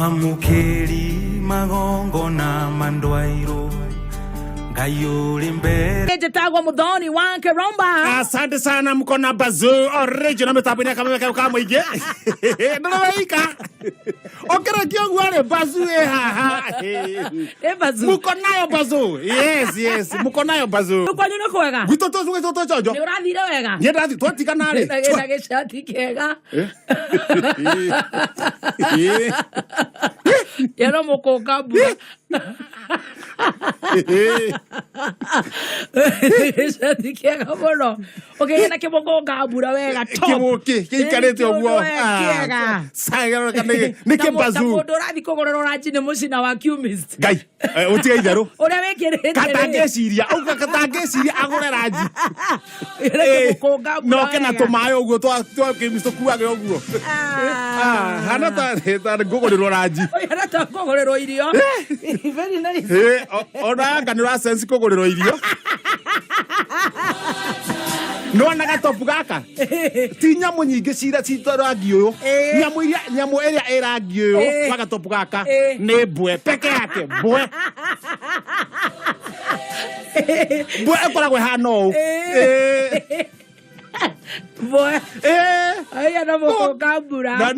Mwamũkĩri magongona mandwairwo Ngai ũrĩ mbere. Njĩtagwo Muthoni wa Kiromba. Asante sana, mko na Bazoo original mitambo-inĩ ya kameme kau ka mũingĩ. Ndũraika ũkĩrĩkia ũguo rĩ, Bazoo ĩ haha. Ĩ Bazoo. Mko nayo Bazoo. Yes, mko nayo Bazoo. Kwanyu nĩ kwega? Gwitũ tũ twĩ chonjo. Nĩ ũrathire wega? Niĩ ndathi twatigana rĩ. Na gĩcati kĩega. Yero mũkũnga mbura. Gĩcati kĩega mũno. Ũkĩgĩa na kĩmũkũnga mbura wega top. Kĩmũkĩ gĩikarĩte Ĩ, ũguo. kĩũndũ we, kĩega. Nĩ Ta mũ- ta kĩbazoo. mũndũ ũrathiĩ kũgũrĩrwo ranji nĩ mũcina wa chemist. Ngai, ũtige itherũ. Ũrĩa wĩkĩrĩte rĩ. Katangĩciria, ũguo katangĩciria agũre ranji. Kũnga mbura Noke na wega. tũmaĩ ũguo twa chemist tũkuage ũguo. Ah. Hana ta ngũgũrĩrwo ranji. Ũyũ ta kũgũrĩrwo irio. Very nice. Ona anga nĩ ũrasensi kũgũrĩrwo irio. Nĩwona gatopu gaka ti nyamũ nyingĩ cira cita rangi ũyũ. Nyamũ iria, nyamũ ĩrĩa ĩ rangi ũyũ wa gatopu gaka nĩ mbwe peke yake. Mbwe, mbwe ĩkoragwo ĩhana ũũ. Mbwe. Aya na mũkũnga mbura.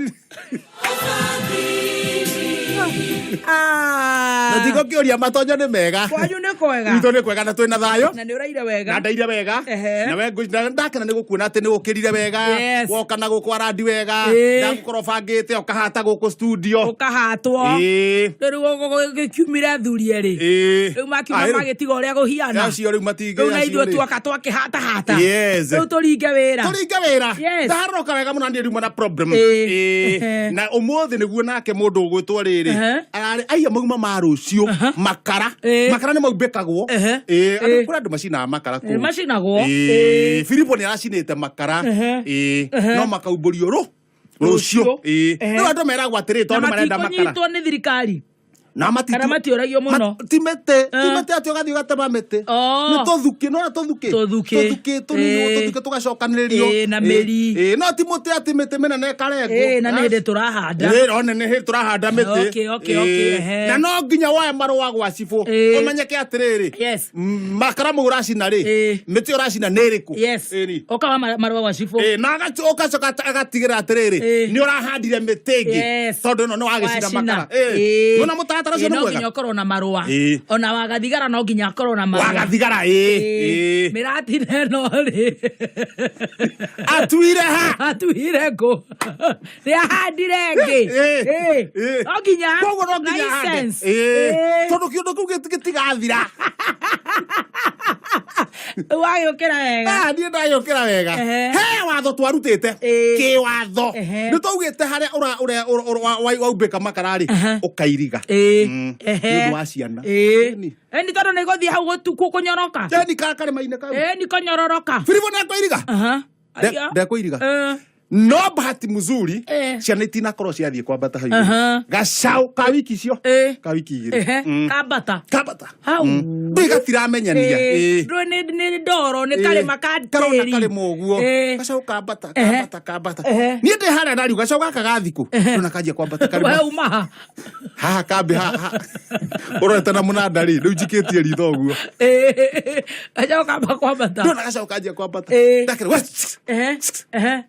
Ah. Na tigo kĩũria, matonyo nĩ mega. Kwanyu nĩ kwega? Gwitũ nĩ kwega na twĩna thayũ. Na nĩ ũraire wega? Na ndaire wega. Na we na ndakena nĩ gũkuona atĩ nĩ ũkĩrire wega. Woka na gũkũ arandi wega. Ndagũkorwo bangĩte ũkahata gũkũ studio. Ũkahatwo. Rĩu gĩkiumire athuri erĩ. Rĩu makiuma magĩtiga ũrĩa gũhiana. Acio rĩu matingĩ. Rĩu na ithuĩ tuoka twakĩhatahata. Rĩu tũringe wĩra. Tũringe wĩra. Ndaroka wega mũno, niĩ ndiuma na problem. Na ũmũthĩ nĩguo nake mũndũ ũgwĩtwo rĩrĩ ararĩ aiya mauma ma rũciũ makara. Makara nĩ maumbĩkagwo. Andũ, kũrĩ andũ macinaga makara kũu. Macinagwo. Filipo nĩ aracinĩte makara. No makaumbũrio rũ rũciũ. Rũciũ. Rĩu andũ meragwo atĩrĩ, tondũ Na marenda makara. matikũnyitwo nĩ thirikari. Na matitu. Kana matiũragio mũno. Ti mĩtĩ, ti mĩtĩ atĩ ũgathiĩ ũgatema mĩtĩ. Nĩ tũthukĩ, nona tũthukĩ. Tũthukĩ. Tũthukĩ tũnini, tũthukĩ tũgacokanĩrĩrio. Na mĩri. No ti mũtĩ atĩ mĩtĩ mĩnene ĩkarengwo. Na nĩ hĩndĩ tũrahanda. One nĩ hĩndĩ tũrahanda mĩtĩ. Na no nginya woe marũa gwa cibũ. Ũmenyeke atĩrĩrĩ. Makara mau ũracina rĩ, mĩtĩ ũracina nĩ ĩrĩkũ? Yes. Ũkawa marũa gwa cibũ. Na ũgacoka agatigĩrĩra atĩrĩrĩ, nĩ ũrahandire mĩtĩ ĩngĩ. Tondũ ĩno nĩ wagĩcina Wacina. makara. Nĩwona mũtaratara ũcio nĩ No mwega? nginya ũkorwo na marũa. Ona wagathigara no nginya akorwo na marũa. Wagathigara, Mĩratina ĩno rĩ. Atuire ha? Atuire kũ? Nĩ ahandire ĩngĩ. No nginya. Koguo no nginya ahande. License. Tondũ kĩũndũ kĩu gĩtigathira. Wagĩũkĩra wega. Ah, niĩ ndagĩũkĩra wega. He watho twarutĩte kĩwatho. Nĩ twaugĩte harĩa ũrĩa waumbĩka makara rĩ, ũkairiga. Nĩ ũndũ wa ciana. Ĩni tondũ nĩ gũthiĩ hau gũtukũ kũnyoroka. Ĩni karĩma-inĩ kau. Ĩni kũnyororoka. Filipo nĩ ekũiriga? Aya. Ndekũiriga. No bahati mzuri, ciana itinakorwo ciathiĩ kwambata hau igũrũ. Gacau ka wiki icio, ka wiki 2. Kambata. Kambata. Hau. Ndũĩ gatiramenyania. Ndũĩ nĩ ndoro nĩ karĩma ka Karona tĩri. karĩma ũguo. Gacau kambata, kambata, kambata. Niĩ ndĩ harĩa ndariu gacau gaka ga thikũ. Ndona kanjia kwambata We karĩma. uma ha? Haha kambĩ haha. Ũrorete na mũnanda rĩ, rĩu njikĩtie ritho ũguo. Gacau kamba kwambata. Ndona gacau kanjia kwambata. Ndakĩra, we,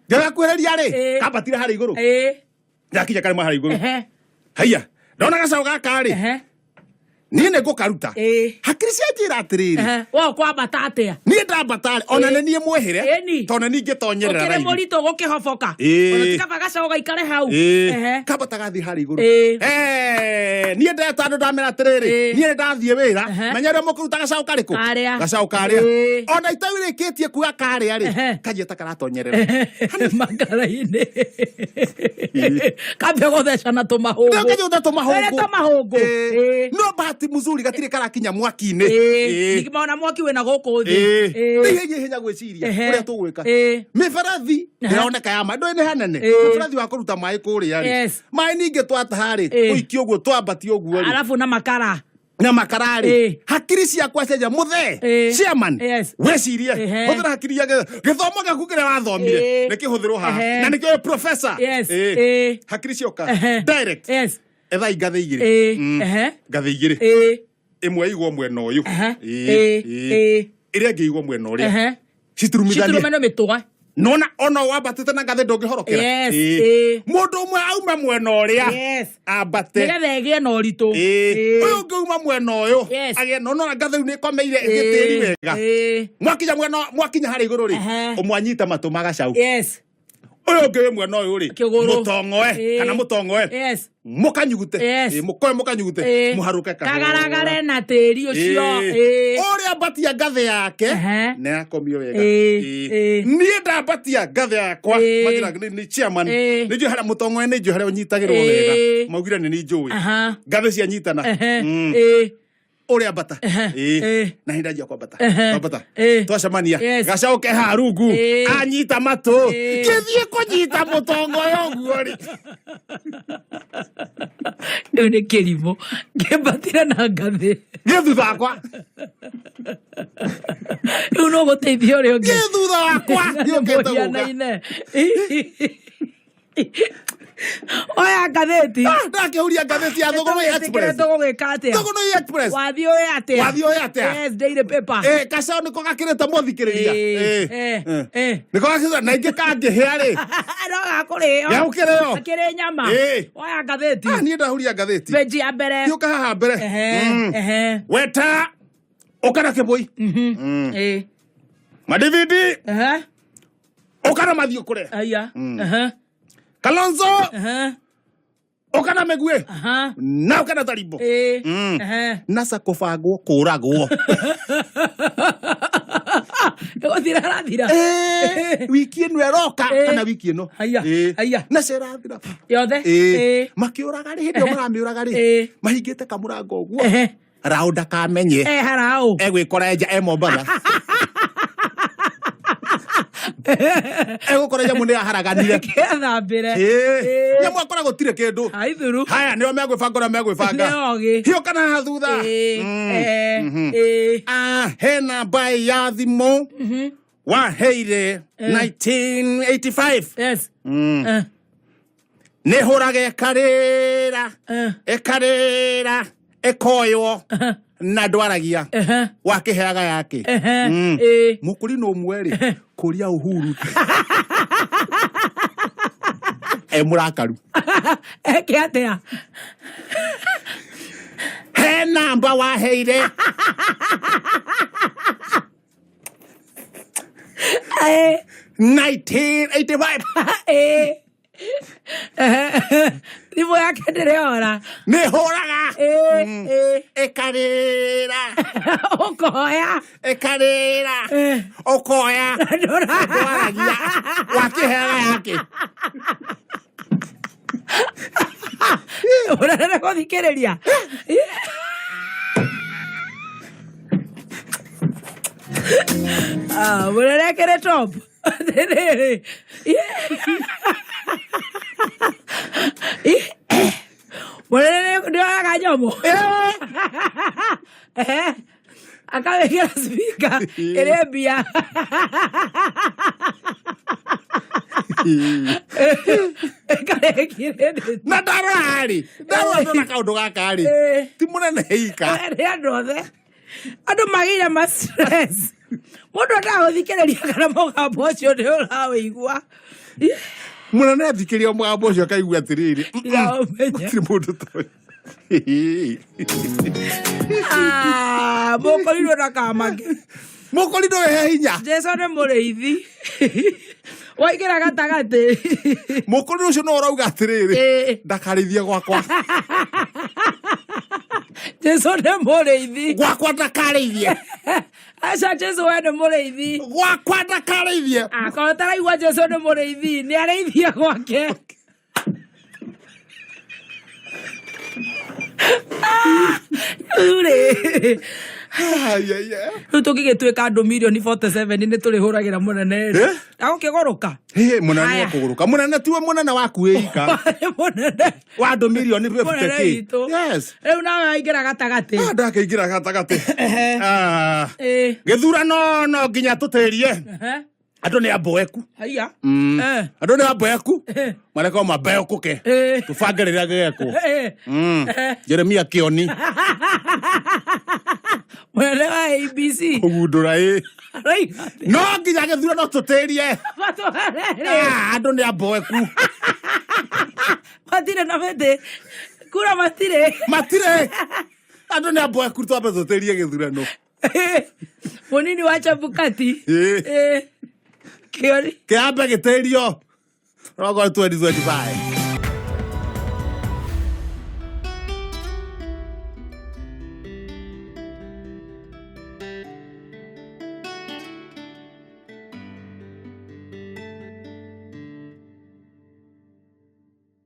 Ndĩrakuhĩrĩria rĩ, kambatire harĩa igũrũ. Ndakinya karĩma harĩa igũrũ. Haiya, ndona gacau gaka rĩ, niĩ nĩ ngũkaruta. Hakiri cianjĩra atĩrĩrĩ, Wo kwambata atĩa? Niĩ ndambata rĩ, ona nĩ niĩ mwĩhĩre, Ĩni. tondũ nĩ niĩ ingĩtonyerera Ũkĩrĩ raithi. mũritũ gũkĩhoboka. Ona ti kaba gacau gaikare hau. Kambata gathiĩ harĩa igũrũ. Niĩ ndeta andũ ndamera atĩrĩrĩ, niĩ nĩ ndathiĩ wĩra, menya ũrĩa mũkũruta gacau karĩkũ? Karĩa. Gacau karĩa. Ona itaurĩkĩtie kuga karĩa rĩ, kanjia ta karatonyerera. Makara-inĩ. Kambia gũtheca na tũmahũngũ. Ndio kanyũta tũmahũngũ. Ĩrĩ tũmahũngũ. No bahati mzuri gatirĩ karakinya mwaki-inĩ. Ningĩ mwaki wĩna gũkũ thĩ. Nĩ ihenya gwĩciria ũrĩa tũgwĩka. Mĩberethi ĩroneka ya maĩ, ndũĩ nĩ hanene. Mũberethi wa kũruta maĩ kũrĩa rĩ, maĩ ningĩ twataha rĩ, tũikie ũguo, twambatie ũguo rĩ. Arabu na makara. Na makara rĩ, hakiri ciakwa cenja mũthee. Chairman, wĩcirie, hũthĩra hakiri ya gĩthomo gĩaku kĩrĩa wathomire, nĩkĩhũthĩrwo haha. Na nĩkĩo wĩ professor. Hakiri cioka direct. Ethai ngathĩ igĩrĩ. Ĩĩ. Ehe. Ngathĩ igĩrĩ. Ĩĩ. Ĩmwe ĩigwo mwena ũyũ. Aha. Ĩĩ, Ĩĩ, ĩĩ. ĩĩ. Ĩrĩa ĩngĩ ĩigwo mwena ũrĩa. Ehe. Citurumithanie. Citurumane mĩtwe. Nona ona wambatĩte na ngathĩ ndũngĩhorokera. Yes, Ĩĩ. ĩĩ. Mũndũ ũmwe auma mwena ũrĩa. Yes. Ambate. Nĩgetha ĩgĩe na ũritũ. Ĩĩ. Ĩĩ. Ũyũ ũngĩ uma mwena ũyũ. Yes. Agĩe na nona ngathĩ rĩu nĩ ĩkomeire gĩtĩri wega. Ĩĩ. Mwakinya mwena mwakinya harĩa igũrũ rĩ. Ehe. Ũmwe anyita matũ ma gacaũ. Yes. Ũyũ ũngĩ wĩ mwena ũyũ rĩ. Kĩgũrũ. Mũtong'oe Ĩĩ. kana mũtong'oe. Yes. Mũkanyugute. Yes. Ĩĩ, mũkoe mũkanyugute. Ĩĩ. Mũharũke kahora. Kagaragare na tĩri ũcio. Ĩĩ. Ũrĩa ambatia ngathĩ yake Ehe. nĩ akomio wega. Ĩĩ, Ĩĩ. ĩĩ. Niĩ ndambatia ngathĩ yakwa Ĩĩ. manjĩra nĩ chairman Ĩĩ. nĩ njũĩ harĩa mũtong'oe nĩ njũĩ harĩa ũnyitagĩrwo Ĩĩ. wega maugire nĩ njũĩ Aha. ngathĩ cianyitana Ehe. Mm. Ĩĩ. Ũrĩa ambata. Ehe. Ĩĩ. Ĩĩ. Na hĩndĩ anjia kwambata Ehe. kwambata Ĩĩ. twacemania Yes. gacaũ ke haha rungu Ĩĩ. anyita matũ Ĩĩ. ngĩthiĩ kũnyita mũtongoya ũguo rĩ. Rĩu nĩ kĩrimũ. Ngĩambatire na ngathĩ. Gĩ thutha wakwa. Rĩu no gũteithia ũrĩa ũngĩ. Gĩ thutha wakwa gĩũkĩte gũka. Mũhianaine. Oya ngathĩti. Ah, ndakĩhuria ngathĩti ya Thũgũrũ Express. Tũgũgĩka atĩa? Thũgũrũ Express. Wathiĩ ũĩ atĩa? Wathiĩ ũĩ atĩa? Yes, daily paper. Eh, gacaũ nĩko gakĩrĩte mũthikĩrĩria. Ĩĩ, Eh, eh, eh. eh. Nĩko gakĩrĩte na ingĩ kangĩhĩa rĩ. No gakũrĩo. Gagũkĩrĩo. Gakĩrĩ nyama. Ĩĩ. Oya ngathĩti. Ah, niĩ ndahuria ngathĩti. Page ya mbere. Gĩũka haha mbere. Ehe, ehe. Weta ũka na kĩbũi. Ĩĩ. Madividi Ehe. ũka na mathiũ kũrĩa. Aya. Ehe. Kalonzo Ehe. ũka na mĩguĩ. Aha. Na ũka na tarimbo. Ĩĩ. Ehe. Nasa kũbangwo kũragwo. Nĩgũthira arathira. Eh, wiki ĩno ĩroka Ĩĩ. kana wiki ĩno. Haiya, Ĩĩ. haiya. Nasa ĩrathira. Yothe. Ĩĩ. Ĩĩ. Makĩũraga rĩ hĩndĩ ĩyo maramĩũraga rĩ Ĩĩ. mahingĩte kamũrango ũguo Ehe. Raũ ndakamenye. Eh, haraũ. Egwĩkora enja e Mombatha. Egũkora nyamũ nĩ yaharaganire. Kĩathambĩre. Ĩĩ. Nyamũ akora gũtirĩ kĩndũ. Aithuru. Haya nĩo megwĩbanga ũrĩa megwĩbanga. Nĩ ogĩ. Hiũka na haha thutha. Ĩĩ. Eh, ĩĩ. Ah, he namba ya thimũ waheire 1985. Yes. Eh, Nĩ hũraga ĩkarĩra eh, ĩkarĩra ĩkoywo na ndwaragia ehe, wakĩheaga yake. Ehe, ĩĩ. Mũkũrinũ ũmwe rĩ kũria Uhuru e mũrakaru. Eke atĩa? He namba waheire Ĩĩ. 1985. Ĩĩ. Ehe. Thimũ yake ndĩrĩora. Nĩ hũraga Ĩĩ, ĩĩ. ĩkarĩra Ũkoya. Ĩkarĩra Eh. ũkoya ndwaragia wakĩheaga yake. Ũrarere gũthikĩrĩria. Ah, mũrere kĩrĩ top. Atĩrĩrĩ. Mũrere nĩoyaga nyamũ. Ehe. Akamĩkĩra speaker ĩrĩ mbia. Ĩkarĩkire. Na ndarora rĩ ndarora ndona kaũndũ gaka rĩ Ĩĩ. ti mũnene ika. Nĩ andũ othe andũ magĩire ma stress mũndũ endaga gũthikĩrĩria kana mũgambo ũcio nĩ ũrawĩigua. Mũnene athikĩria mũgambo ũcio akaigua atĩrĩrĩ Ndiraũmenya. Gũtirĩ mũndũ toĩ. Ah, mũkorirwo na kamake. Mũkorirwo he hinya. Jesu nĩ mũrĩithi waingĩra gatagatĩ. Mũkorirwo ũcio no ũrauga atĩrĩrĩ Ĩĩ. ndakarĩithie gwakwa. Jesu nĩ mũrĩithi. Gwakwa ndakarĩithie. Aca Jesu we nĩ mũrĩithi. Gwakwa ndakarĩithie. Akorwo taraigua Jesu nĩ mũrĩithi nĩ arĩithie gwake. Rĩu rĩ Ai, ai, ai. Rĩu tũngĩgĩtuĩka andũ mirioni 47 nĩ tũrĩhũragĩra mũnene rĩ Eh? agũkĩgũrũka. Hĩ, mũnene Haya. ekũgũrũka mũnene tiwe mũnene waku wĩika mũnene wa andũ mirioni mũnene 50. witũ. Yes. Rĩu nawe waingĩra gatagatĩ. Ah, ndakĩingĩra gatagatĩ. Ah. Ĩĩ. Gĩthurano no nginya tũtĩrie. Ehe. Andũ nĩ amboeku. Haiya. Andũ nĩ amboeku, marekwo mambeũkũke. Tũbange rĩrĩa gĩgekwo. Jeremia Kĩoni. Mũnene wa ABC. Kũgundũra ĩ. Arauga atĩ No nginya gĩthurano tũtĩrie. Matwarere. Ah, andũ nĩ amboeku. Matirĩ na mĩtĩ kura matirĩ. Matirĩ, andũ nĩ amboeku, twambe tũtĩrie gĩthurano. Mũnini wa Chebukati. Kĩoni. Kĩambe gĩtĩrio rogo 2025.